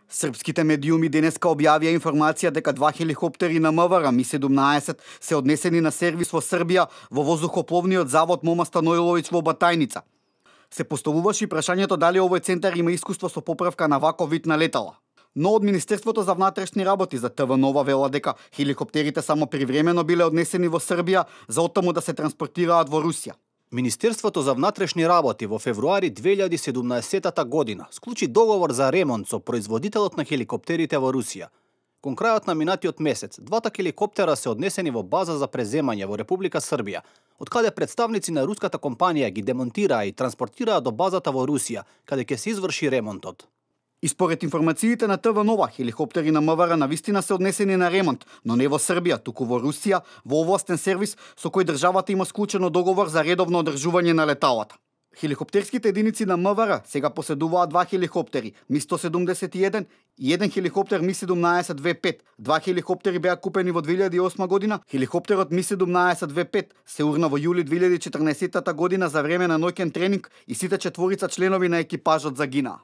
Српските медиуми денеска објавија информација дека 2 хеликоптери на МВР Ми-17 се однесени на сервис во Србија во воздухопловниот завод Мома Станојловиќ во Батајница. Се поставуваше и прашањето дали овој центар има искуство со поправка на ваков вид на летала. Но од Министерството за внатрешни работи за ТВ Нова вела дека хеликоптерите само привремено биле однесени во Србија за оттаму да се транспортираат во Русија. Министерството за внатрешни работи во февруари 2017 година склучи договор за ремонт со производителот на хеликоптерите во Русија. Кон крајот на минатиот месец, двата хеликоптера се однесени во база за преземање во Република Србија, од каде представници на руската компанија ги демонтираа и транспортираа до базата во Русија, каде ќе се изврши ремонтот. И според информациите на ТВ Нова, хеликоптери на МВР навистина се однесени на ремонт, но не во Србија, туку во Русија, во овластен сервис со кој државата има склучено договор за редовно одржување на леталата. Хеликоптерските единици на МВР сега поседуваат 2 хеликоптери Ми-171 и еден хеликоптер Ми-17 В5. 2 хеликоптери беа купени во 2008 година. Хеликоптерот Ми-17 В5 се урна во јули 2014 година за време на ноќен тренинг и сите четворица членови на екипажот загинаа.